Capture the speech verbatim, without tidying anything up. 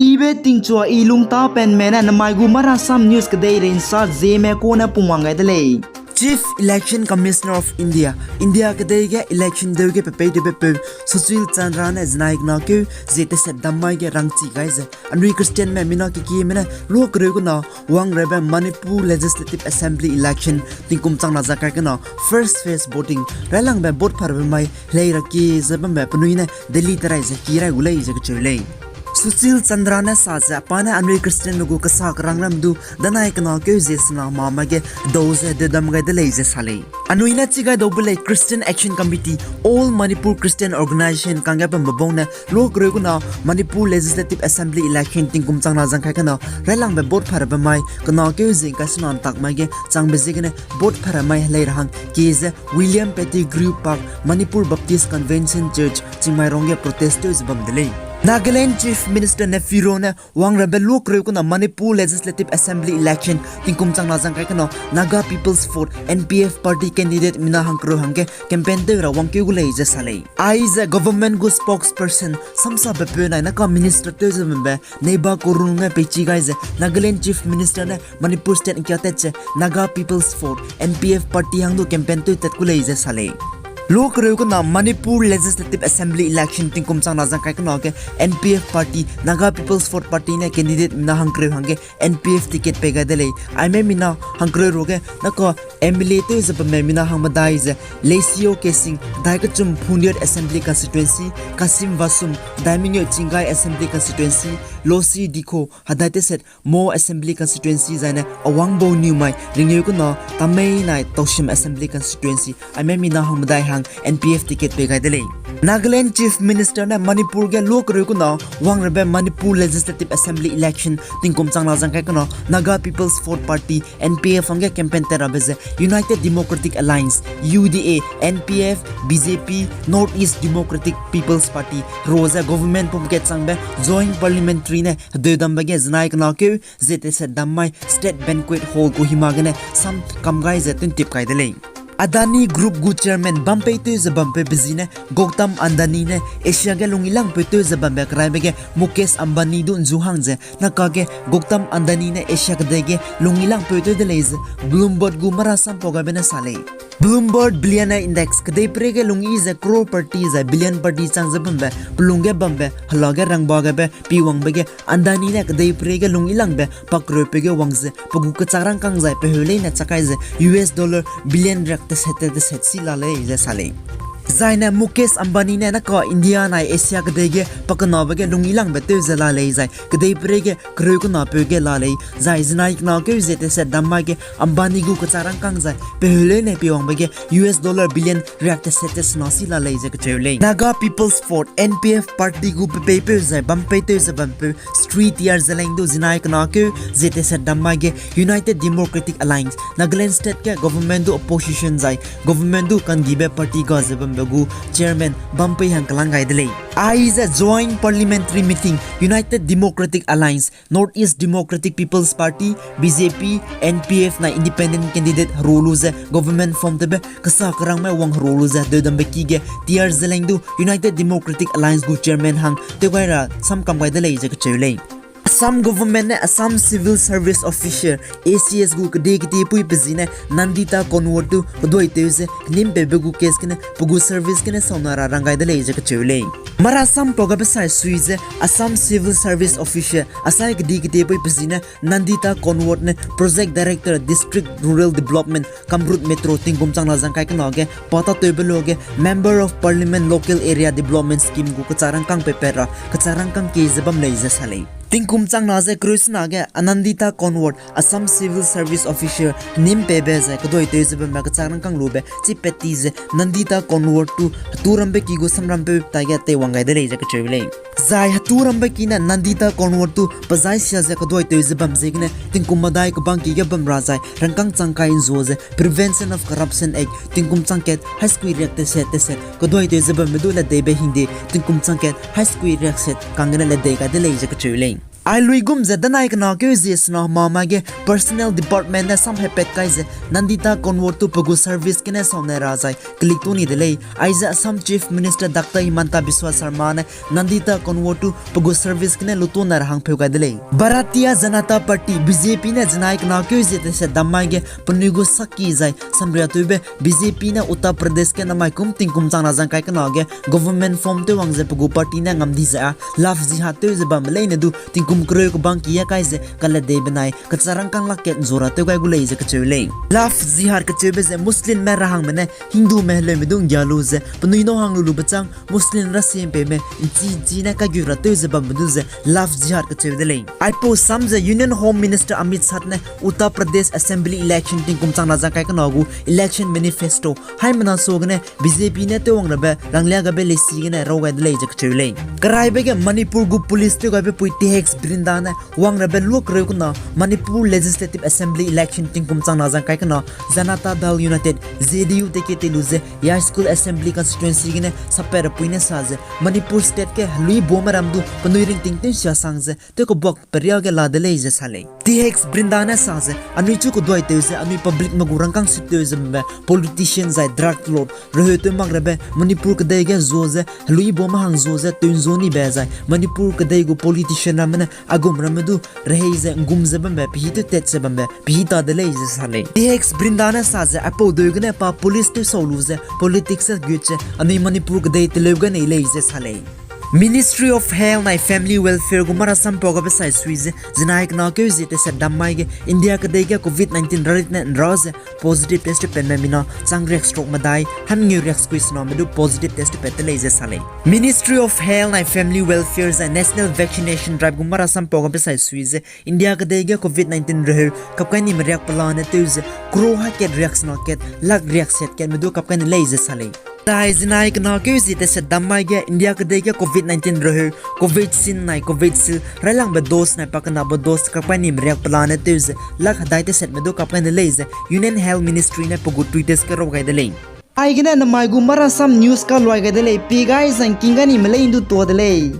Ibe tingchua i lungtapenme ne namai gu Marasam News kedeirei nsa Zeme kune pungwang gai de lei. Chief Election Commissioner of India, India kedei ge election deu ge pepeitewbepeu Sushil Chandra ne zinai kena keu zie teset dam mai ge rangchi gai ze, anui Christianme mina kekieme ne luakereu kena wang rabe Manipur Legislative Assembly election tingkum changna zangkai kena first phase voting railangbe vote pharabe mai helei ra kie ze bambe penui ne Delhi terai ze ki rai gu lei ze kecheu lei. Sushil Chandra ne sa ze, pa ne anui Christianme gu kesa kerang ram du danai kena keu zie sena ma mai ge dau ze dedam gai de lei ze sa lei. Anui ne chi gai dau bu lei Christian Action Committee, All Manipur Christian Organization kangge bambe bau ne luakereu kena Manipur Legislative Assembly election tingkum changna zangkai kena railangbe vote pharabe mai kena keu zie ngkai sena ntak mai ge changbe ziegene vote phara mai helei ra hang kie ze William Pettigrew Park, Manipur Baptist Convention Church, Chingmairong ge protest tew ze bam de lei. Nagaland Chief Minister Neiphiu Rio ne wang rabe luakereu kena Manipur Legislative Assembly election tingkum changna zangkai kena Naga People's Front, N P F party candidate mina hangkereu hangge campaign tew ra wangkeu gu lei ze sa lei. Aize government gu spokesperson samsabepeu nai naka minister tew ze bambe Neiba Korun ne peichi gai ze Nagaland Chief Minister ne Manipur State ngkiatat ze Naga People's Front, N P F party hang du campaign tew tat ku lei ze sa lei. Luakereu kena Manipur Legislative Assembly election tingkum changna zangkai kena ge N P F party, Naga People's Front party ne candidate mina hangkereu hangge N P F ticket pei gai de lei. Aime mina hangkereu ruage naka M L A tew ze bamme mina hangmedai ze Leisio Keishing, dai kechum Phundiat Assembly Constituency, Kasim Vasum, dai mengeu Chingkai Assembly Constituency, Losi Dikho, hedai teset Mo Assembly Constituency zaine Awangbow Newmai, ringeu kena Tamei nai Tousem Assembly Constituency, aime mina hangmedai hang N P F ticket pei gai de lei. Nagaland Chief Minister ne Manipur ge luakereu kena wang rabe Manipur Legislative Assembly election tingkum changna zangkai kena Naga People's Front Party, N P F hangge campaign tat rabe ze United Democratic Alliance, U D A, N P F, B J P, North East Democratic People's Party, ro ze government pumkat changbe Joint Parliamentary ne hedeudambe ge zinai kena keu zie teset dam mai State Banquet Hall Kohima gene sam kam gai ze tuntip kai de lei. Adani Group gu chairman bampeitew ze bampeu pe zi ne Gautam Adani ne Asia ge lungi langpeu tew ze bambe keraibe ge Mukesh Ambani du nzu hang ze nakage Gautam Adani ne Asia kedei ge lungi langpeu tew de lei ze Bloomberg gu marasampau gaibe ne sa lei. Bloomberg Billionaire Index kedeiperei ge lungi ze crorepati zai billionpati chang ze bambe pelung ge bambe hela ge rangba gaibe piwangbe ge Adani ne kedeiperei ge lungi langbe pakreu peu ge wang ze pe gu kechak rangkâng zai peheu leine chak kai ze U S dollar billion riak teset teset si la lei ze sa lei. Zaine Mukesh Ambani ne naka India nai Asia kedei ge pakenabe ge lungi langbe tew ze la lei zai kedeiperei ge kereu kenapeu ge la lei zai zinai kena keu zie teset dam mai ge Ambani gu kechak rangkâng zai peheu leine piwangbe ge U S dollar billion riak teset tesena si la lei ze kecheu lei. Naga People's Front, N P F party gu pepeipeu zai bampeitew ze bampeu Shri T R Zeliang du zinai kena keu zie teset dam mai ge United Democratic Alliance, Nagaland State ge government du opposition zai government du kanggibe party ga ze bambe gu chairman bampei hang kelang gai de lei. Aize Joint Parliamentary Meeting, United Democratic Alliance, North East Democratic People's Party, B J P, N P F nai independent candidate heru lu ze government form tewbe kesa kerangme wang heru lu ze deudambe ki ge T R Zeliang du United Democratic Alliance gu chairman hang tewgai ra samkam gai de lei ze kecheu lei. Assam government ne Assam Civil Service Officer, A C S gu kedi kedi pui pe zi ne Nandita Conwar du keduaitew ze kenimpebe gu case gene pe gu service gene sauna ra rang gai de lei ze kecheu lei. Marasampau gaibe sai sui ze Assam Civil Service Officer asai kedi kedi pui pe zi ne Nandita Conwar ne Project Director, District Rural Development, Kamrup Metro tingkum changna zangkai kena ge pa tatewbe luage Member of Parliament Local Area Development Scheme gu kechak rangkâng peipat ra kechak rangkâng kie ze bam lei ze sa lei. Tingkum changna ze kereu sena ge Anandita Conwar, Assam Civil Service Officer nimpebe ze keduaitew ze bambe kechak rangkâng lube chipet ti ze Nandita Conwar du heturambe ki gu samrampeu taige teiwang gai de lei ze kecheu lei. Zai heturambe ki ne Nandita Conwar du pezai sia ze keduaitew ze bam ziegene tingkum medai kebang ki ge bam ra zai rangkâng chang kai nzua ze Prevention of Corruption Act tingkum chang kat haisukui riak teset teset keduaitew ze bamme du ledeibe hingde tingkum chang kat haisukui riak set kanggene ledei gai de lei ze kecheu lei. Ai luigum ze danai kena keu zie sena hemamai ge Personnel Department ne samhepat kai ze Nandita Conway tu pe gu service gene saune ra zai kelik tu ni de lei. Aize Assam Chief Minister Doctor Himanta Biswa Sarma ne Nandita Conway tu pe gu service gene lutu na ra hangpeu gai de lei. Bharatiya Janata Party, B J P ne zinai kena keu zie teset dammai ge penui gu saki zai samria tewbe B J P ne Uttar Pradesh ge namai kum tingkum chang na zang kai kena ge government form tew wang ze pe gu party ne ngam di ze a Love Jihad tew ze bambe leine du tingkum kereu kebang ki ya kai ze kaledei benai kecharangkang lak kat nzu ra tew gai gu lei ze kacheu lei. Love Jihad kacheube ze Muslimme rahangme ne Hindume heleume du nggia lu ze penui nâu hang lu lube chang Muslim rasiempeume nchi nchi ne kageu ra tew ze bambe du ze Love Jihad kacheu de lei. Aipau sam ze Union Home Minister Amit Shah ne Uttar Pradesh Assembly election tingkum chang na zang kai kena gu election manifesto haimena suagene B J P ne tew wang rabe ranglia gabe leisi gene raw gai de lei ze kacheu lei. Keraibe ge Manipur gu police tew gaibe pui Tihex Brinda ne wang rabe luak reu kena Manipur Legislative Assembly election tingkum chang na zang kai kena Janata Dal United, J D U te ke te lu ze Yai School Assembly Constituency gene sapat rapui ne sa ze Manipur State ge helui bome ram du penui ringting tew sia sang ze tew kebuak peria ge la de lei ze sa lei. Tihex Brinda ne sa ze anui chu keduai tew ze anui publicme gu rangkâng sip tew ze mbe politician zai drug lord reheu tew mak rabe Manipur kedei ge zua ze helui bome hang zua ze tew nzua nibe zai Manipur kedei gu politician ramme ne agum ramme du rehei ze ngum ze bambe pehî tew tat ze bambe pehî ta de lei ze sa lei. Tihex Brinda ne sa ze aipau deu gene pa police tew sau lu ze politics se gut ze anui Manipur kedei teleu ga nei lei ze sa lei. Ministry of Health nai Family Welfare gu marasam pau gabe sai sui ze zinai kena keu zie teset dammai ge India kedei ge covid nineteen rarit ne nra ze positive test tewpatme mina chang riak stroke medai hangeu riak skui sename du positive test tewpat de lei ze sa lei. Ministry of Health nai Family Welfare zai National Vaccination Drive gu marasam pau gabe sai sui ze India kedei ge covid nineteen reheu kapkai nime riak pelane tew ze crore hakat riak sena kat lak riak set katme du kapkai ne lei ze sa lei. Zai zinai kena keu zie teset dammai ge India kedei ge covid nineteen reheu Covaxin nai Covishield railangbe dose nai pakenabe dose kapkai nime riak pelane tew ze lak hedai tesetme du kapkai ne lei ze Union Health Ministry ne pe gu Twitter ge raw gai de lei. Aigene namai gu marasam news kaluai gai de lei, pie gai zangking ga nime lei ndu tua de lei.